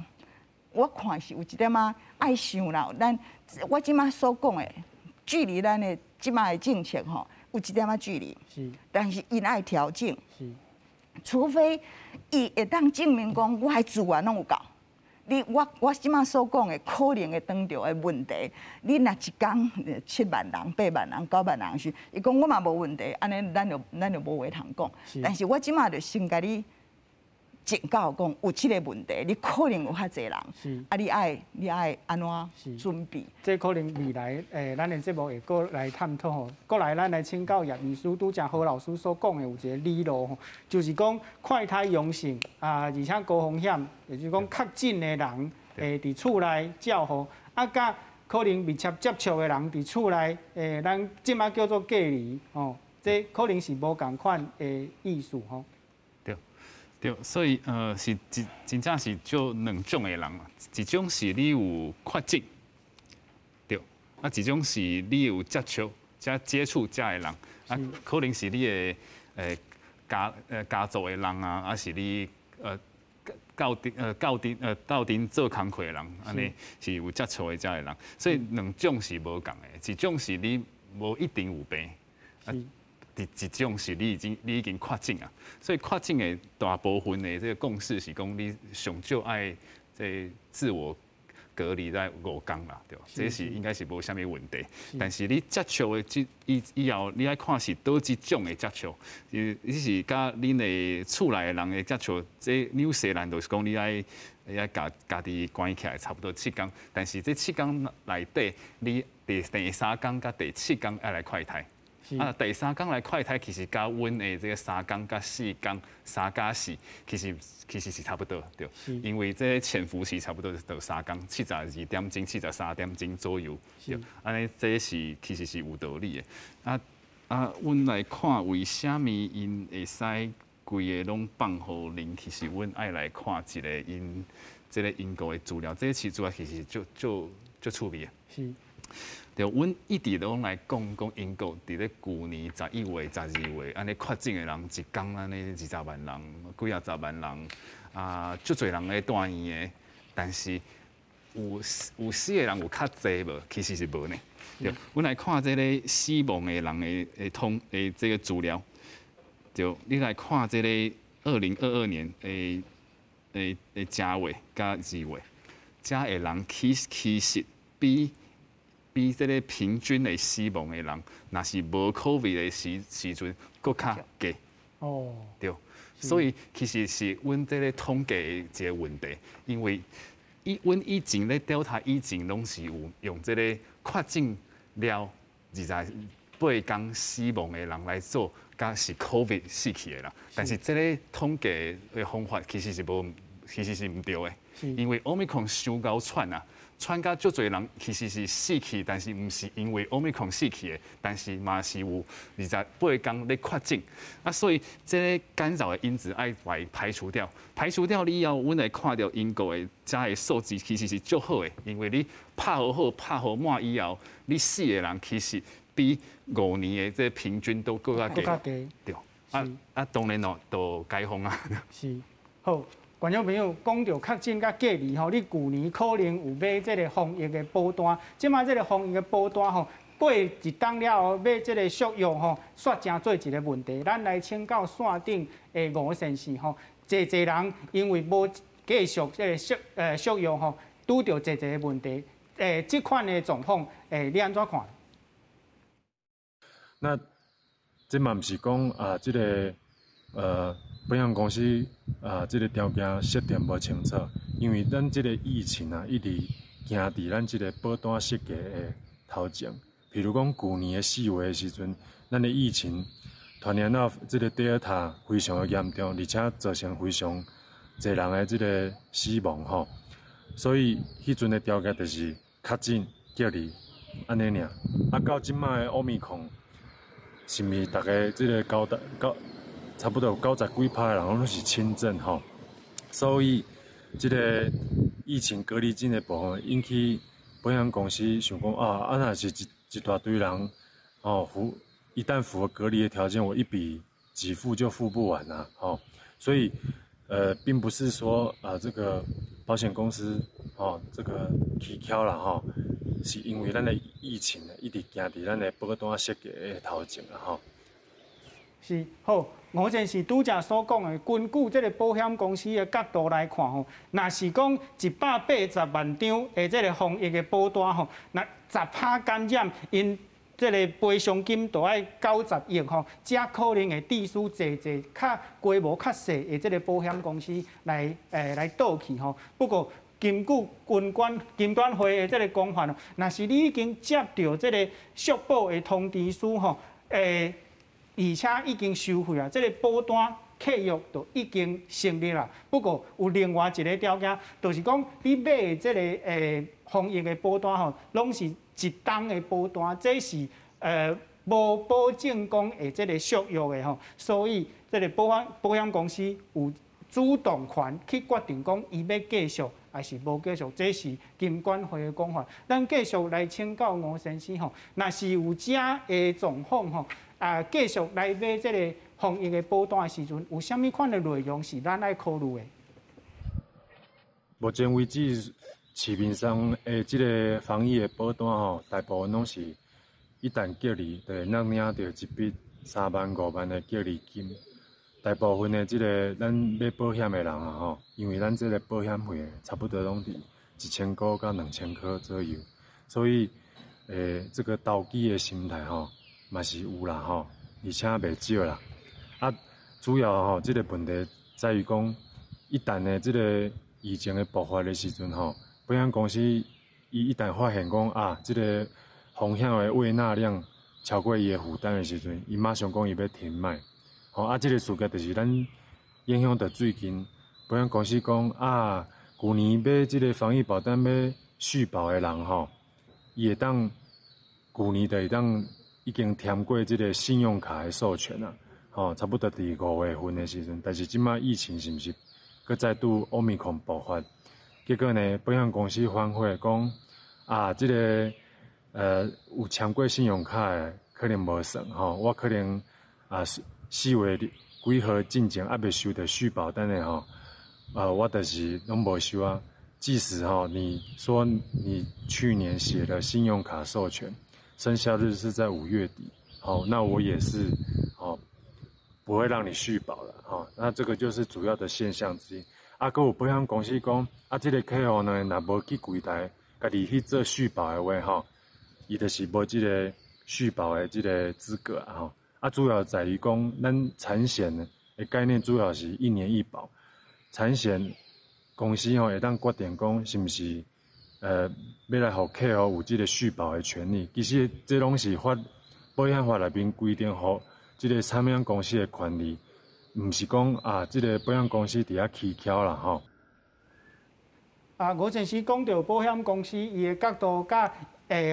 我看是有一點仔愛想啦。咱我這馬所講的，距離咱的這馬的政策吼，有一點仔距離。但是𪜶愛調整。除非伊會當證明講我的資源攏有夠。你我這馬所講的可能會當著的問題，你若一工7萬人、8萬人、9萬人時，伊講我嘛無問題，按呢咱就無話通講。但是我這馬就先共你警告講有這個問題，你可能有較濟人，啊你愛按怎準備？這可能未來咱的節目會閣來探討吼。閣來咱來請教葉醫師，拄才何老師所講的有一個理路吼，就是講快篩陽性啊，而且高風險，也就是講確診的人會佇厝內照護，啊，佮可能密切接觸的人佇厝內，咱這馬叫做隔離吼，這可能是無仝款的意思吼。對，所以是真真正是就兩種的人，一種是你有確診，對，啊，一種是你有接觸、遮接觸遮的人，啊，可能是你的家族的人啊，抑是你鬥陣做工課的人，按呢是有接觸的遮的人，所以兩種是無仝的，一種是你無一定有病。啊，一種是你已經確診啊，所以確診的大部分的這個共識是講你上少愛這自我隔離在5天啦，對吧？這是應該是無啥物問題。但是你接觸的這以後，你愛看是佗一種的接觸，你是佮恁的厝內的人的接觸，這紐西蘭就是講你愛共家己關起來差不多七天，但是這七天內底，你第三天佮第七天愛來快篩。啊，第三工來快篩，其實佮阮的這個三工佮四工，三加四，其實是差不多，對。因為這潛伏期差不多就三工，72點鐘、73點鐘左右，對。按呢，這是其實是有道理的。啊啊，阮來看為啥物𪜶會使規个攏放予恁？其實阮愛來看一个𪜶這个英國的資料，這個資料其實足足足趣味的。對，阮一直攏來講講英國佇咧舊年11月、12月，按呢確診的人一工按呢20萬人，幾仔十萬人，啊，足濟人咧住院的，但是有死的人有較濟無？其實是無呢。對，阮來看這个死亡的人的這个資料，對，你來看這个2022年的正月佮2月，遮的人其實比這个平均的死亡的人，若是無 COVID 的時陣，閣較低。對，所以其實是阮這个統計的一個問題，因為阮以前咧調查以前攏是有用這个確診了28天死亡的人來做，佮是 COVID 死去的人，但是這个統計的方法其實是無，其實是毋對的，因為 Omicron 傷𠢕喘啊。喘甲足濟人其實是死去，但是毋是因為 Omicron 死去的，但是嘛是有28天咧確診，啊，所以這个干擾的因子愛來排除掉，排除掉以後，阮會看著英國的遮的數字其實是足好的，因為你拍好好拍好滿以後，你死的人其實比5年的這平均都閣較低，對，啊啊，當然咯，都解封啊。是，好。觀眾朋友講著確診佮隔離吼，你舊年可能有買這个防疫的保單，這馬這个防疫的保單吼，過一冬了後買這个續約吼，煞成做一个問題。咱來請教線頂的吳先生吼，濟濟人因為無繼續這个續約吼，拄著濟濟的問題。這款的狀況，你按怎看？那這嘛毋是講啊，這个保險公司啊，這个條件設定無清楚，因為咱這个疫情啊，一直行佇咱這个保單設計的頭前。比如講，舊年的4月的時陣，咱的疫情傳染到這个德爾塔非常的嚴重，而且造成非常濟人的這个死亡吼。所以彼陣的條件就是確診隔離按呢爾。啊，到這擺的 Omicron，是毋是逐家這个九九？差不多有90幾趴的人攏是輕症吼，所以這个疫情隔離金的部分引起保險公司想講啊，啊若是一大堆人哦一旦符合隔離的條件，我一筆給付就付不完啦，吼，所以並不是說啊這個保險公司哦這個取巧啦吼，是因為咱的疫情一直行佇咱的保單設計的頭前啦吼。是好。吳先生拄才所講的，根據這个保險公司的角度來看吼，若是講180萬張的這个防疫的保單吼，若10%感染，𪜶這个賠償金就愛90億吼，才可能會致使濟濟較規模較細的這个保險公司來倒去吼。不過，根據金管會的這个講法，若是你已經接著這个續保的通知書吼，而且已經收費啊，這个保單契約就已經成立啦。不過有另外一个條件，就是講你買的這个防疫的保單吼，攏是一冬的保單，這是無保證講會這个續約的吼。所以這个保險公司有主動權去決定講伊欲繼續還是無繼續，這是金管會的講法。咱繼續來請教吳先生吼，若是有這个狀況吼，繼續來買這个防疫的保單的時陣，有啥物款的內容是咱愛考慮的？目前為止，市面上的這个防疫的保單吼，大部分攏是一旦隔離，就會當領著一筆3萬5萬的隔離金。大部分的這个咱買保險的人啊吼，因為咱這个保險費差不多攏佇1000箍到2000箍左右，所以這个投機的心態吼嘛是有啦吼，而且袂少啦。啊，主要吼這个問題在於講，一旦呢這个疫情的爆發的時陣吼，保險公司伊一旦發現講啊，這个風險的胃納量超過伊的負擔的時陣，伊馬上講伊欲停賣。吼啊，這个事件就是咱影響著最近，保險公司講啊，舊年買這个防疫保單欲續保的人吼，伊會當舊年就會當已經簽過這个信用卡的授權啊，吼，差不多佇5月份的時陣，但是這擺疫情是毋是閣再度奧密克戎爆發？結果呢，保險公司反悔講啊，這个有簽過信用卡的可能無算吼，我可能啊4月幾號進前猶未收著續保單的吼，我就是攏無收啊。即使吼你說你去年寫了信用卡授權，生效日是在5月底，好，那我也是哦，不會讓你續保了，吼，那這個就是主要的現象之一。啊，閣有保險公司講，啊，這个客戶呢，若無去櫃台家己去做續保的話，吼，伊就是無這个續保的這个資格啊，吼。啊，主要在於講，咱產險的概念主要是一年一保，產險公司吼會當決定講是毋是欲來予客戶有這个續保的權利。其實這攏是保險法內面規定，予這个產險公司的權利，毋是講啊，這个保險公司佇遐蹊蹺啦吼。啊，吳先生講著保險公司伊的角度佮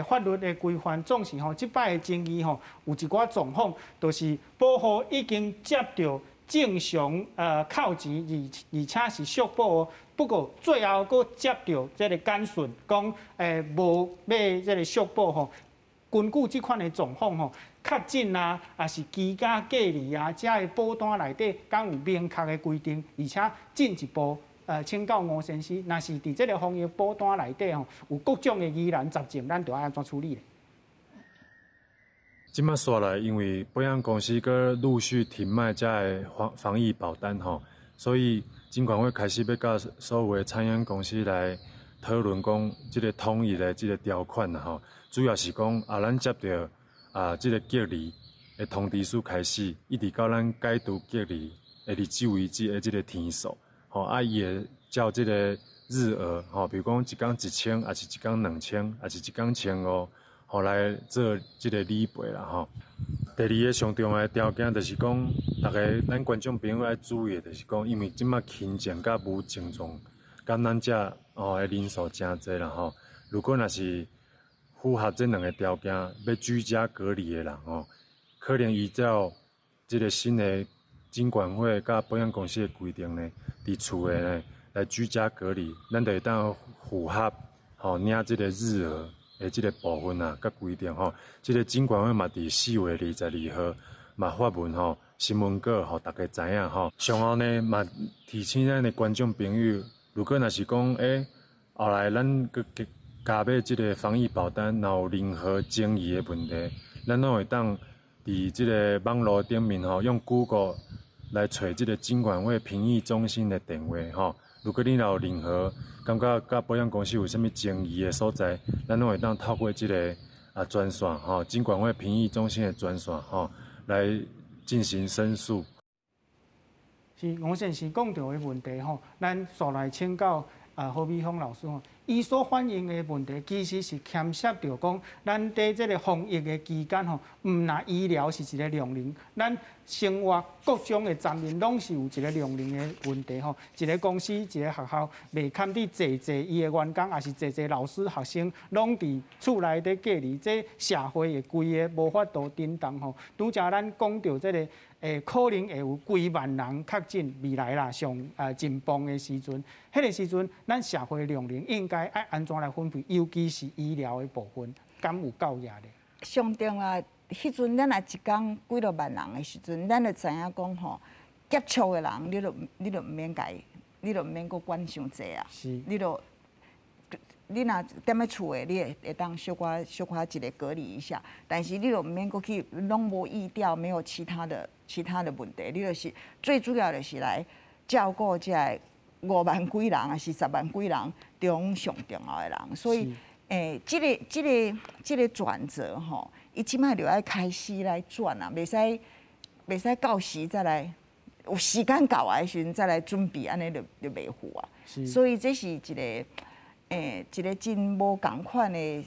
法律的規範，總是吼，這擺的爭議吼，有一寡狀況，就是保戶已經接著正常扣錢，而且是續保，不過最後閣接著這个簡訊，講無欲這个續保吼。根據這款的狀況吼，確診啊，抑是居家隔離啊，這个保單內底敢有明確的規定，而且進一步請教吳先生，若是佇這个防疫保單內底吼，有各種的疑難雜症，咱著愛按怎處理咧？這擺煞來，因為保險公司閣陸續停賣這个防疫保單吼，所以金管會開始欲佮所有的產險公司來討論講這个統一的這个條款啦吼，主要是講啊，咱接著啊這个隔離的通知書開始，一直到咱解除隔離的日子為止的這个天數。吼，啊，伊會照這个日額，吼，比如講一工1000，抑是一工2000，抑是一工1500，吼，來做這个理賠啦，吼。第二个上重要的條件就是講，逐家咱觀眾朋友愛注意的就是講，因為這擺輕症佮無症狀感染者吼的人數誠濟啦，吼。如果若是符合這兩个條件，欲居家隔離的人吼，可能依照這个新的金管會佮保險公司的規定呢，佇厝的呢來居家隔離，咱就會當符合吼領這个日額的這个部分啊，佮規定吼，這个金管會嘛佇4月22號嘛發文吼新聞稿，予大家知影吼。上後呢嘛提醒咱的觀眾朋友，如果若是講後來咱閣加買這个防疫保單，若有任何爭議的問題，咱攏會當佇這个网路顶面吼，用 Google 來揣這个金管會評議中心的電話吼。如果你若有任何感覺佮保險公司有啥物爭議的所在，咱攏會當透過這个專線吼，金管會評議中心的專線吼，來進行申訴。是吳先生講著的問題吼，咱紲來請教何美芳老師吼，伊所反映的問題其實是牽涉著講，咱佇這个防疫的期間吼，毋但醫療是一个量能，咱生活各種的層面攏是有一个量能的問題吼。一个公司、一个學校，袂堪得濟濟伊的員工，抑是濟濟老師、學生，攏佇厝內底隔離，這社會會規个無法度振動吼。拄才咱講著這个。可能會有幾萬人確診，未來啦上真崩的時陣，彼个時陣，咱社會量能應該愛按怎來分配？尤其是醫療的部分，敢有夠額咧？上重要，彼陣咱若一工幾落萬人的時陣，咱就知影講吼，接觸的人，你就毋免共伊，你就毋免閣管傷濟啊。你若踮咧厝的，你會當小可小可一个隔離一下，但是你就毋免閣去攏無疫調，沒有其他的問題，你就是最主要就是來照顧這个5萬幾人，抑是10萬幾人中上重要的人，所以這個轉折吼，伊這擺就愛開始來轉啊，袂使到時再來，有時間到的時陣再來準備，按呢就袂赴啊。所以這是一個真無仝款的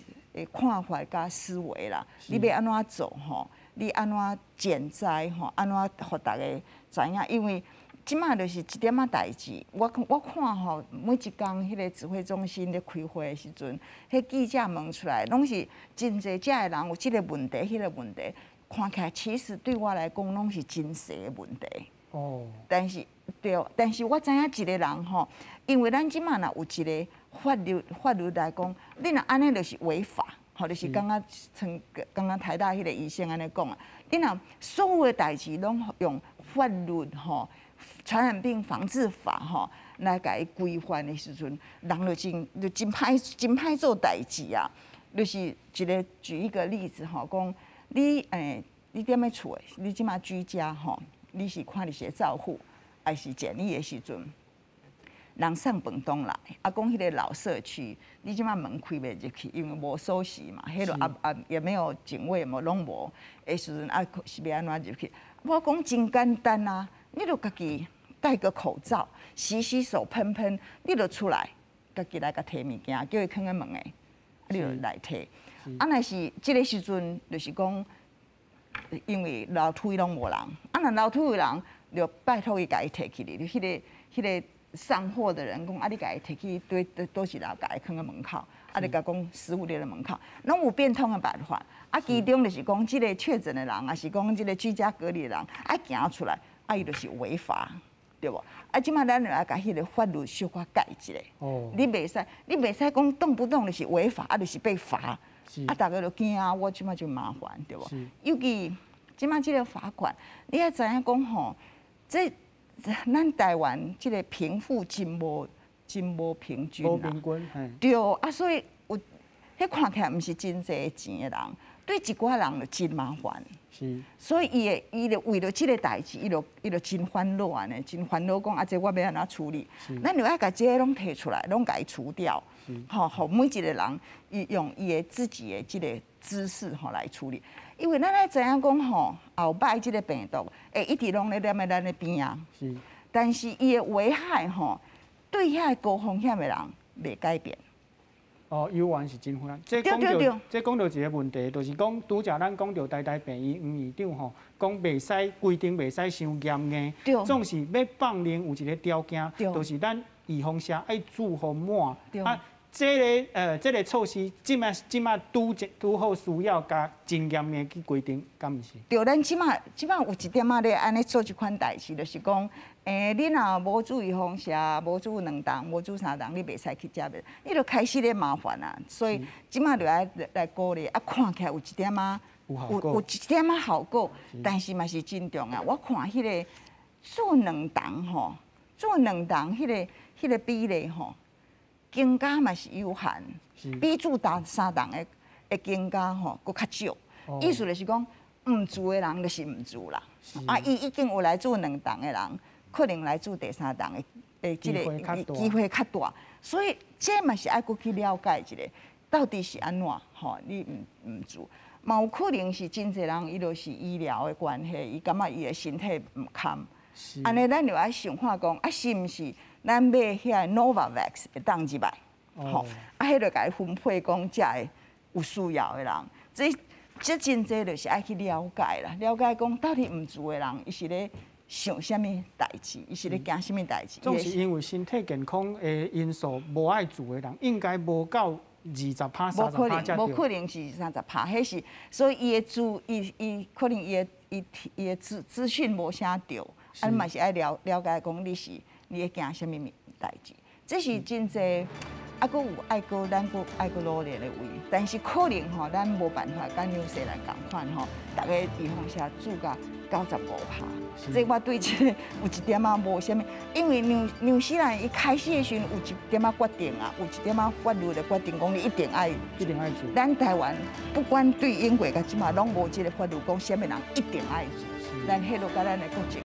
看法佮思維啦。你欲按怎做吼？你按怎減災吼？按怎予大家知影？因為這擺就是一點仔代誌。我看吼，每一工彼个指揮中心咧開會的時陣，彼記者問出來，攏是真濟遮的人有這個問題、彼個問題，看起來其實對我來講攏是真細的問題。哦。但是對，但是我知影一个人吼，因為咱這擺若有一个法律來講，你若按呢就是違法，吼，就是剛剛像剛剛台大彼个醫生按呢講啊，你若所有的代誌攏用法律吼，傳染病防治法吼來共伊規範的時陣，人就真歹做代誌啊。就是一个舉一個例子吼，講你踮咧厝的，你這擺居家吼，你是看你是照護還是檢疫的時陣？人送便當來，啊，講彼个老社區，你這擺門開袂入去，因為無鎖匙嘛，彼个也沒有警衛，無攏無，的時陣啊是欲按怎入去？我講真簡單啊，你就家己戴個口罩，洗洗手，噴噴，你就出來，家己來共提物件，叫伊囥佇門的，你就來提。啊，若是這个時陣，就是講，因為樓梯攏無人，啊，若樓梯有人，就拜託伊共伊提起來，彼个彼个。送貨的人講啊，你共伊提去佗一樓，共伊囥佇門口，啊，你共講食物佇咧門口，攏有變通的辦法。啊，其中就是講，這个確診的人，抑是講這个居家隔離的人，愛行出來，啊，伊就是違法，對無？啊，這擺咱就愛共彼个法律小可改一下。哦。你袂使講動不動就是違法，啊，就是被罰。啊，逐家就驚啊，我這擺就麻煩，對無？尤其這擺這个罰款，你愛知影講吼，這。咱台灣這个貧富真無平均啊，無平均，對啊，所以有彼看起來毋是真濟錢的人，對一寡人就真麻煩。所以伊會伊就為著這个代誌，伊就真煩惱按呢，真煩惱講啊，這我欲按怎處理？咱就愛共這个攏提出來，攏共伊除掉，吼，予每一个人伊用伊的自己的這个知識吼來處理。因為咱愛知影講吼，後擺這个病毒會一直攏咧踮咧咱的邊仔。但是伊的危害吼，對遐個高風險的人袂改變。哦，猶原是真危險。這講著一个問題，就是講拄才咱講著台大病院黃院長吼，講袂使規定袂使傷嚴硬，總是欲放任有一个條件，就是咱預防射愛注予滿。啊，這個措施，這擺拄好需要共真嚴的去規定，敢毋是？對，咱這擺有一點仔咧按呢做這款代誌，就是講，你若無注預防射，無注兩針，無注三針，你袂使去遮邊，你就開始咧麻煩啊。所以這擺就愛來鼓勵，啊，看起來有一點仔有一點仔效果，但是嘛是真重要。我看彼个注兩針吼，注兩針彼個比例吼，增加嘛是有限，比注三針的增加吼，閣較少。意思就是講，毋注的人就是毋注啦。啊，伊已經有來注兩針的人，可能來注第三針的，這個機會較大。所以這嘛是愛閣去了解一下，到底是按怎吼？你毋注，嘛有可能是真濟人伊就是醫療的關係，伊感覺伊的身體毋堪。按呢，咱就愛想看講，啊，是毋是咱買遐 Novavax 會當入來？吼，啊，彼就共伊分配講，遮個有需要的人，這真濟就是愛去了解啦，了解講到底毋注的人，伊是咧想啥物代誌，伊是咧驚啥物代誌。總是因為身體健康的因素無愛注的人，應該無夠20趴、30趴。無可能是30趴，彼是所以伊的資，伊伊可能伊的伊伊的資訊無啥對，啊，嘛是愛了了解講你是你咧驚啥物代誌，這是真濟。啊，閣有愛閣咱閣愛閣努力的位，但是可能吼，咱無辦法佮紐西蘭仝款吼，逐个預防射注甲95趴。這我對這個有一點仔無啥物，因為紐西蘭伊開始的時陣有一點仔決定啊，有一點仔法律的決定，講你一定愛一定愛注。咱台灣不管對英國佮這馬攏無這个法律講啥物人一定愛注，咱彼落佮咱的國籍。